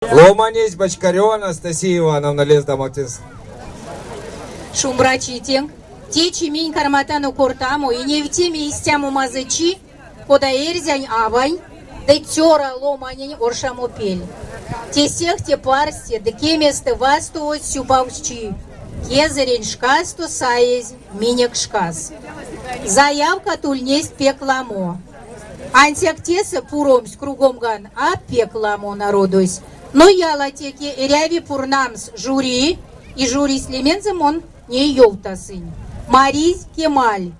Ломанесь Бочкарева Анастасия Ивановна лездамо тенст. Шумбрачи тенк! Течи минь карматано кортамо и невтеме истямо мазычи, кода эрзянь авань ды цёра ломанень оршамопель. Те сехте парсте ды кеместэ вастовозь сюпавчи, кезэрень шкасто саезь минек шкас. Заявкат ульнесть пек ламо. Ансяк тесэ пуромсь кругомган а пек ламо народось. Но ялатеке эряви пурнамс жюри, и жюрись лемензэ мон ней ёвтасынь. Маризь Кемаль,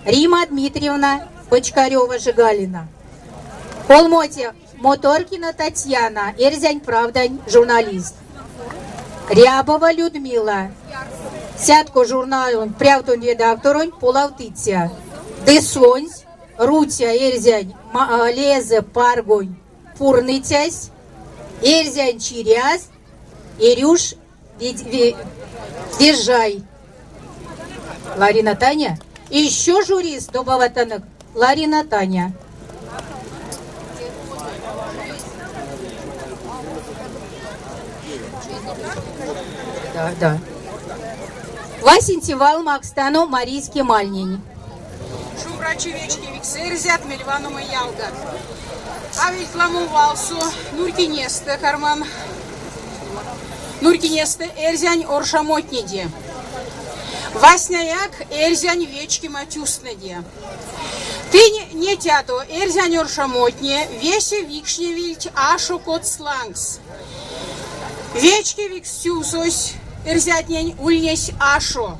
Рима Дмитриевна Бочкарева-Жигалина. Колмоте Моторкина Татьяна, Эрзянь правдань журналист. Рябова Людмила, Сятко журналонь прявтонь редакторонь полавтыця. Ды сонсь Руця эрзянь лезэ паргонь пурныцясь, эрзянь чиряз Эрюш Вежай. Ларина Таня. Еще жюрист добаватанок Ларина Таня. Да, да. Васенце вал макстано Маризь Кемальнень. Шумбрачи вечкевикс эрзят, мельванома ялгат. А ведь ламо валсо нурькинестэ карман нурькинестэ эрзянь оршамотнеде. Васняяк эрзянь вечкема тюстнэде. Тынь нетядо эрзянь оршамотне весе викшневильть ашо коцт лангс. Вечкевикс тюсось эрзятнень ульнесь ашо.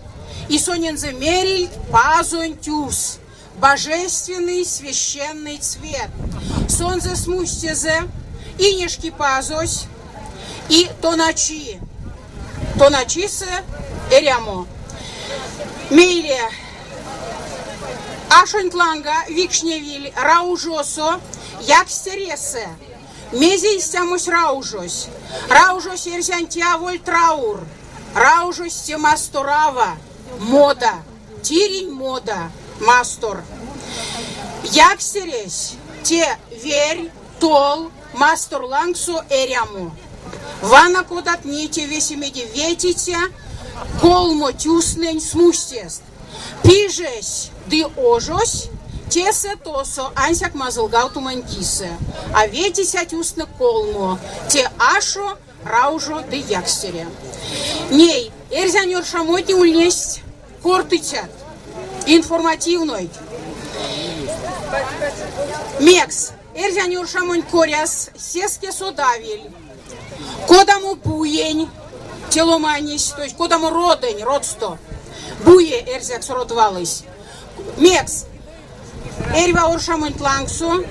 И сонензэ мерильть пазонь тюс, божественный священный цвет. Сонзэ смустезэ Инешкипазось и тоначи, тоначисэ эрямо. Мейле ашонть ланга викшневиль раужосо якстересэ. Мезе истямось раужось? Раужось эрзянь те аволь траур. Раужось те масторава, мода, тиринь мода, мастор. Якстересь те верь, тол, мастор лангсо эрямо. Вана кодат неть весемеде ветиця колмо тюстнэнь смустест. Пижесь ды ожось тесэ-тосо ансяк мазылгавтомань кисэ, а ветиця тюстнэ колмо, те ашо, раужо ды якстере. Ней эрзянь оршамотне ульнесть кортыцят, информативнойть. Мекс эрзянь оршамонть коряс сеске содавиль, кодамо буень те ломанесь, то есть кодамо родонь, родсто буе эрзякс род валось. Мекс Эрьва оршамонть лангсо,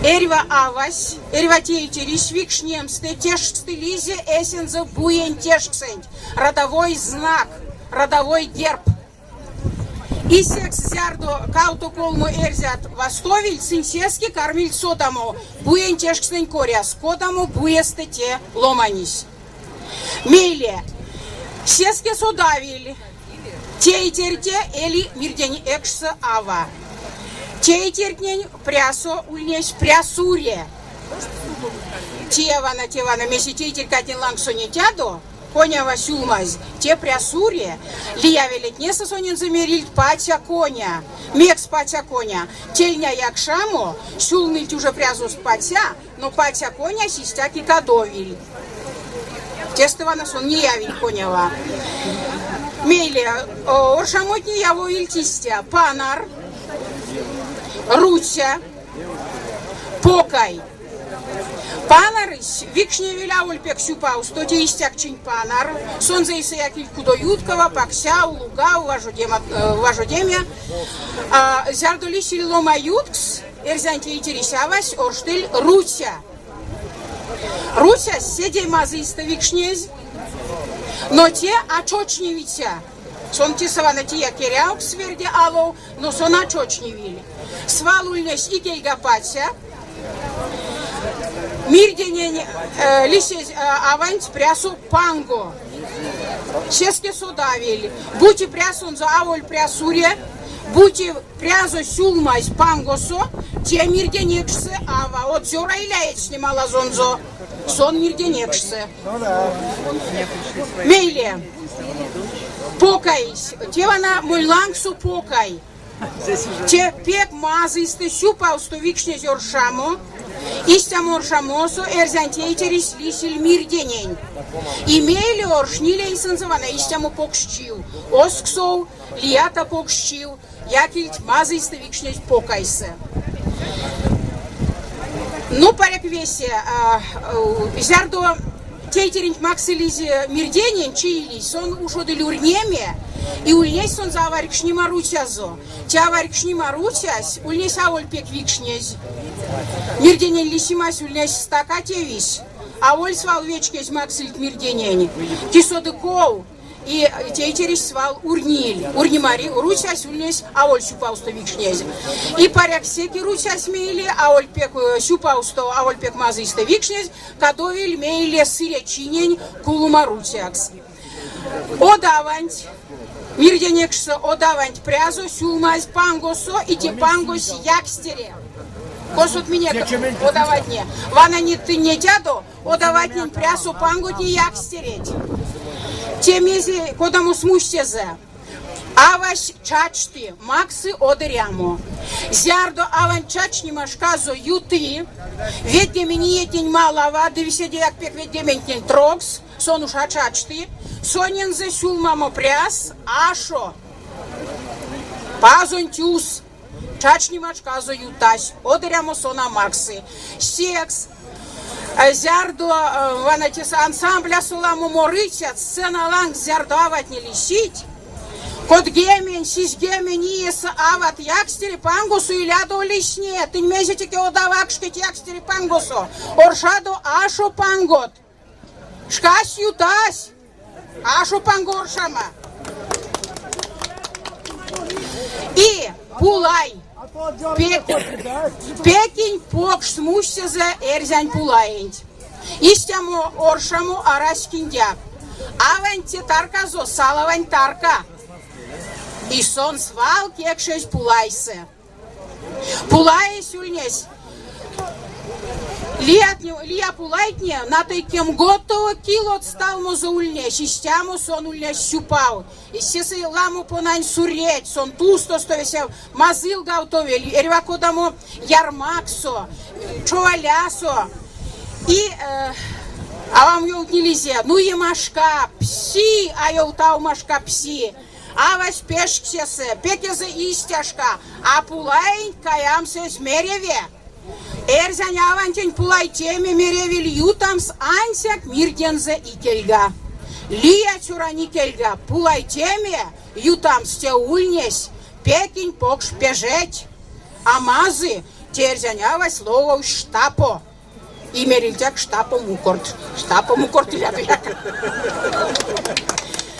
эрьва авась, эрьва тейтересь викшнемстэ тешкстылизе эсензэ буень тешксэнть, родовой знак, родовой герб. И секс, зярдо кавто-колмо эрзят вастовильть, сынь сеске кармильть содамо буень тешкстнэнь коряс, кодамо буестэ те ломанесь. Мейле сеске содавиль, тейтерьте эли мирдень экшсэ ава. Тейтертнень прясо ульнесь прясуре. Те вана, те вана, мезе тейтерькатнень лангсо нетядо, конява сюлмазь, те прясуре. Лия велетнесэ сонензэ мерильть паця коня. Мекс паця коня? Тельня якшамо, сюлмильть уже прязост паця, Но паця конясь истяк и кадовиль. Тестэ вана сон неявиль конява. Мейле оршамотне явовильть истя: панар, руця, покай. Панарось викшневиль аволь пек сюпавсто, те истяк чинь панар. Сонзэ эйсэ якильть кудоюткова, паксяв, лугав, важодеме. Зярдо лисиль лома юткс, Эрзянь тейтересь авась орштыль руця. Руцясь седе мазыйстэ викшнезь, но те а чочневиця. Сон те савана тия керявкс верде алов, но сон а чочневиль. Свал ульнесь икельга паця. Мирденень лисезь аванть прясо панго. Сеске содавиль, бути прясонзо аволь прясуре, бути Прязо сюлмазь пангосо, те мирдень экшсэ ава, од цёра иля эцне малазонзо. Сон мирдень экшсэ. Мейле покаесь, те вана монь лангсо покай. Те пек мазыйстэ, сюпавсто викшнезь оршамо. Истямо оршамосо эрзянь тейтересь лисиль мирденень. И мейле оршниль эйсэнзэ вана истямо покшчив, озксов, лията покшчив, якильть мазыйстэ викшнезь покайсэ. Ну, паряк весе, зярдо тейтеренть максылизь мирденень, чиилизь, сон ушодыль урнеме, и ульнесь сонзэ аварькшнема руцязо. Те аварькшнема руцясь ульнесь аволь пек викшнезь. Мирденень лисемась ульнесь стака тевесь, аволь свал вечкезь максыльть мирденень. Ки соды ков, И тейтересь свал урниль. Урнема руцясь ульнесь аволь сюпавсто викшнезь. И паряк секе руцясь мейле аволь пек сюпавсто, аволь пек мазыйстэ викшнезь, кадовиль мейле сыречинень кулума руцякс. Одаванть, мирдень экшсэ одаванть прязо сюлмазь пангосо, и те пангось якстере. Косот минек одаватне. Вана не тынь нетядо, Одаватнень прясо панготне якстереть. Те мезе, кодамо смустезэ? Авась чачты, максы од эрямо. Зярдо аванть чачнема шказо юты, ведьгемень иетнень малава ды седеяк пек ведьгементнень трокс, сон уш а чачты, сонензэ сюлмамо пряс ашо пазонь тюс. Чачнема шказо ютась, од эрямо сон а максы. Секс, зярдо вана тесэ ансамблясо ламо морыцят, сцена лангс зярдо аватне лисить, кодгемень, сизьгемень иесэ ават якстере пангосо илядо лисне, тынь мезе теке од авакшкеть якстере пангосо, оршадо ашо пангот. Шкась ютась, ашо панго оршама. И Пулай, Пекинь покш смустезэ эрзянь Пулаенть. Истямо оршамо арась киндяк. Аванть те тарказо салавань тарка. И сон свал кекшезь Пулайсэ. Пулаесь ульнесь лиятне, лия пулайтне натой кемготово килот сталмозо ульнесь, истямо сон ульнесь сюпав. Сесэ ламо понань суреть, сон тустосто весе мазылгавтовель, эрьва кодамо ярмаксо, човалясо. И авам ёвтнилизе, нуемашка пси, а ёвтавмашка пси. Авась пешксесэ, пекезэ истяшка, а пулаенть каямс эзь мереве. Эрзянь авантень пулайтеме меревиль ютамс ансяк мирдензэ икельга. Лия цёрань икельга пулайтеме ютамс те ульнесь пекень покш пежеть. А мазы те эрзянь авась лововсь штапо. И мерильтяк штапо мукорт. Штапо мукорт илядояк.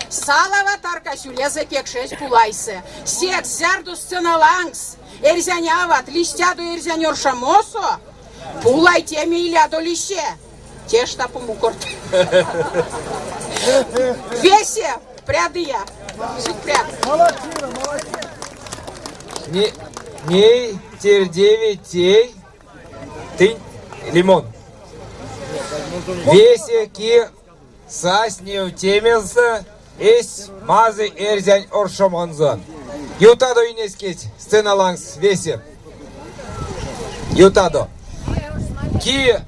Салава таркась улезэ кекшезь пулайсэ. Секс, зярдо сцена лангс эрзянь ават листядо эрзянь оршамосо, пулайтеме илядо лисе. Те штапо мукорт. Весе прядыя. Сюкпря. Ней тердеви тей Тынь лимон. Весе, ки сась невтемензэ эсь мазый эрзянь оршамонзо. Ютадо инескеть сцена лангс весе. Ютадо. Ки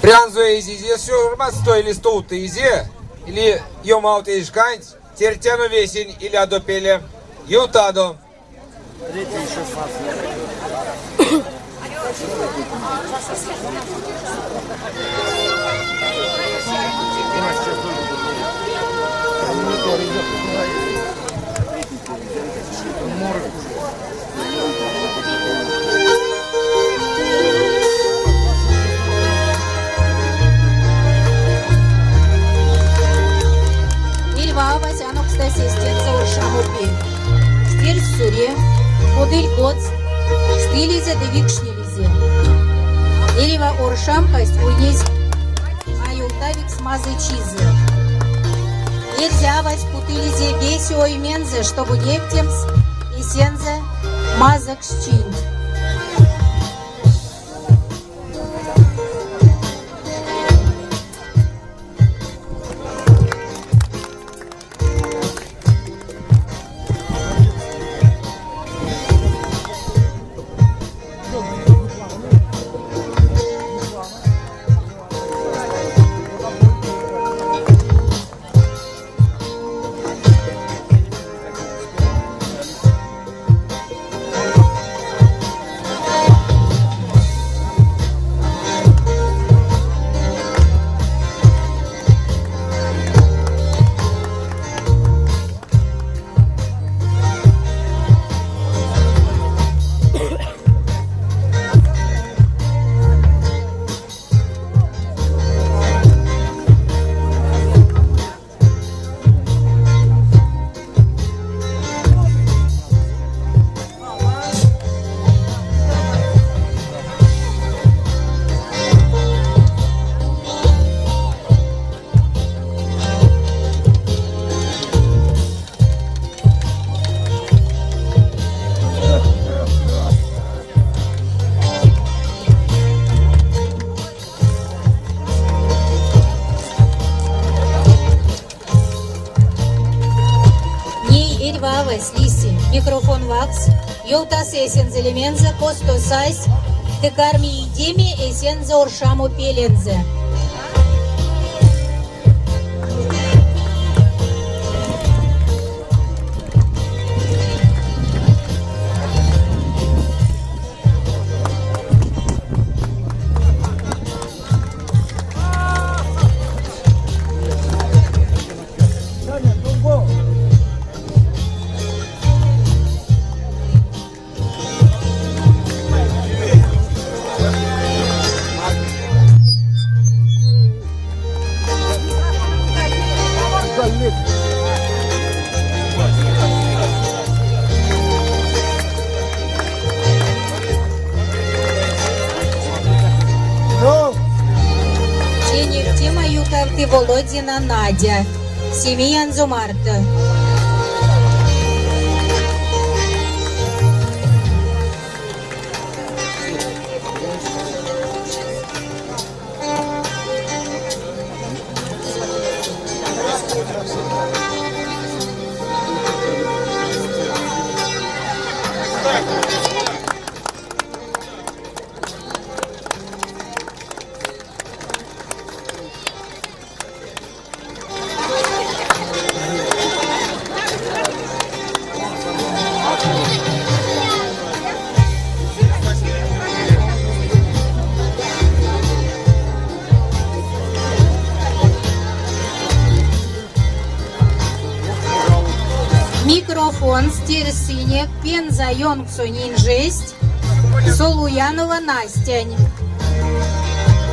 прянзо эзизе сёрмадсто или стувтызе, или ёмавтызь шканть, тертяно весень илядо пеле. Ютадо. Третий еще Эрьва авась анокстась эстензэ оршамопель. Стельсь суре, кодыль коцт, стилизе ды викшнилизе. Эрьва оршамкась ульнесь аёвтавикс мазычизэ. Эрзя авась путылизе весе оймензэ, штобу невтемс эсензэ мазыксчинть. Авась лиси микрофон ваксс, ёвтасы эсензэ лемензэ, косто сась, ды карми идеме эсензэ оршамопелензэ. Те невтема ютавты Володина Надя семиянзо марто. Микрофонс тердьсынек Пенза ёнксонь инжесть Солуянова Настянь.